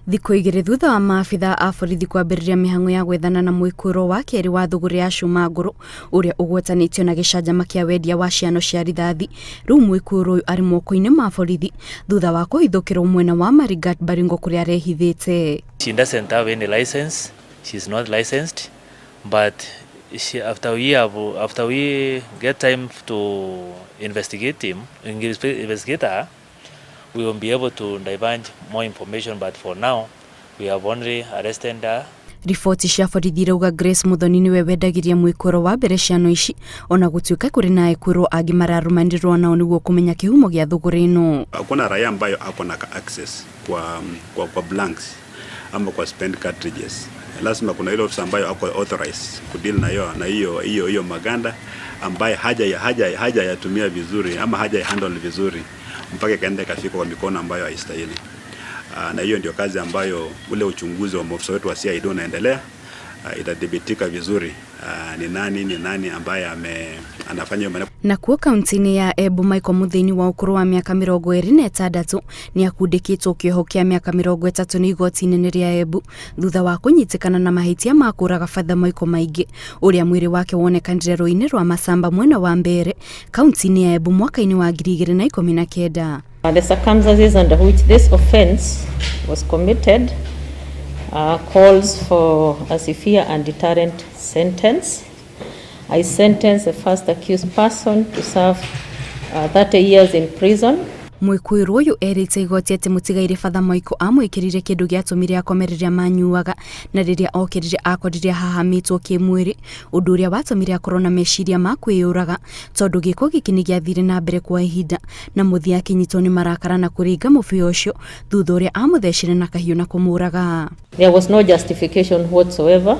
Thikũ igĩrĩ thutha wa maabitha a borithi kwambĩrĩria mĩhang'o ya gwethana na mwĩkũĩrwo wa kerĩ wa thũgũrĩ ya cuma ngũrũ ũrĩa ũgwetanĩtio na gĩcanjama kĩa wendia wa ciano cia rithathi, rĩu mwĩkũĩrwo ũyũ arĩ moko-inĩ ma borithi thutha wa kũhithũkĩrwo mwena wa Marigat Baringo kũrĩa arehithĩte. She doesn't have any license, she's not licensed, but she, after we have, after we get time to investigate him, investigate her, we will be able to divulge more information, but for now we have only arrested her. Riboti cia borithi irauga Grace Muthoni nĩwe wendagĩria mwĩkũĩrwo wa mbere ciano ici ona gũtuĩka kũrĩ na ekũĩrwo angĩ mararũmanĩrĩrwo nao nĩguo kũmenya kĩhumo gĩa thũgũrĩ ĩno. Hakuna raia ambayo ako na access kwa blanks ama kwa spent cartridges. Lazima kuna ile officer ambayo ako authorized kudeal na hiyo na hiyo hiyo hiyo maganda ambaye haja yatumia vizuri ama haja handle vizuri mpaka ikaenda ikafika kwa mikono ambayo haistahili. Na hiyo ndio kazi ambayo ule uchunguzi wa maafisa wetu wa CID unaendelea. Itathibitika vizuri ni nani ambaye anafanya hiyo maneno. Nakuo kaunti-inĩ ya Embu, Michael Muthĩni wa ũkũrũ wa mĩaka 26 nĩ akundĩkĩtwo kĩoho kĩa mĩaka 30 nĩ igoti inene rĩa Embu thutha wa kũnyitĩkana na mahĩtia ma kũraga Father Michael Maingĩ ũrĩa mwĩrĩ wake wonekanire rũĩ-inĩ rwa Masamba mwena wa Mbere kaunti-inĩ ya Embu mwaka-inĩ wa 2019. The circumstances under which this offense was committed calls for a severe and deterrent sentence. I sentence the first accused person to serve 30 years in prison. Mwĩkũĩrwo ũyũ erĩte igoti atĩ mũtigairĩ Father Michael amwĩkĩrire kĩndũ gĩatũmire akome rĩrĩa manyuaga na rĩrĩa okĩrire akorire ahahamĩtwo kĩmwĩrĩ, ũndũ ũrĩa watũmire akorwo na meciria ma kwĩyũraga tondũ gĩko gĩkĩ nĩ gĩathire na mbere kwa ihinda na mũthia akĩnyitwo nĩ marakara na kũringa mũbĩa ũcio thutha ũrĩa amũthecire na kahiũ na kũmũraga. There was no justification whatsoever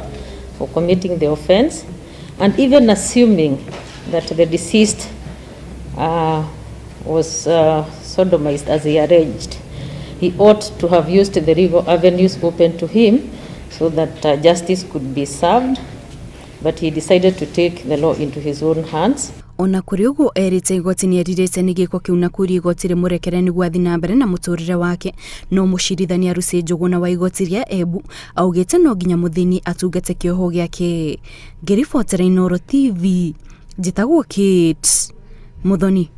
for committing the offense, and even assuming that the deceased was sodomized as he alleged, he ought to have used the legal avenues open to him so that justice could be served, but he decided to take the law into his own hands. Ona kũrĩ ũguo, erĩte igoti nĩ erirĩte nĩ gĩko kĩu na kũria igoti rĩmũrekere nĩguo athiĩ na mbere na mũtũrĩre wake, no mũcirithania Lucy Njũgũna wa igoti rĩa Embu augĩte no nginya Mũthĩni atungate kĩoho gĩake. Ngĩribotera Inooro TV, njĩtagwo Kate Muthoni.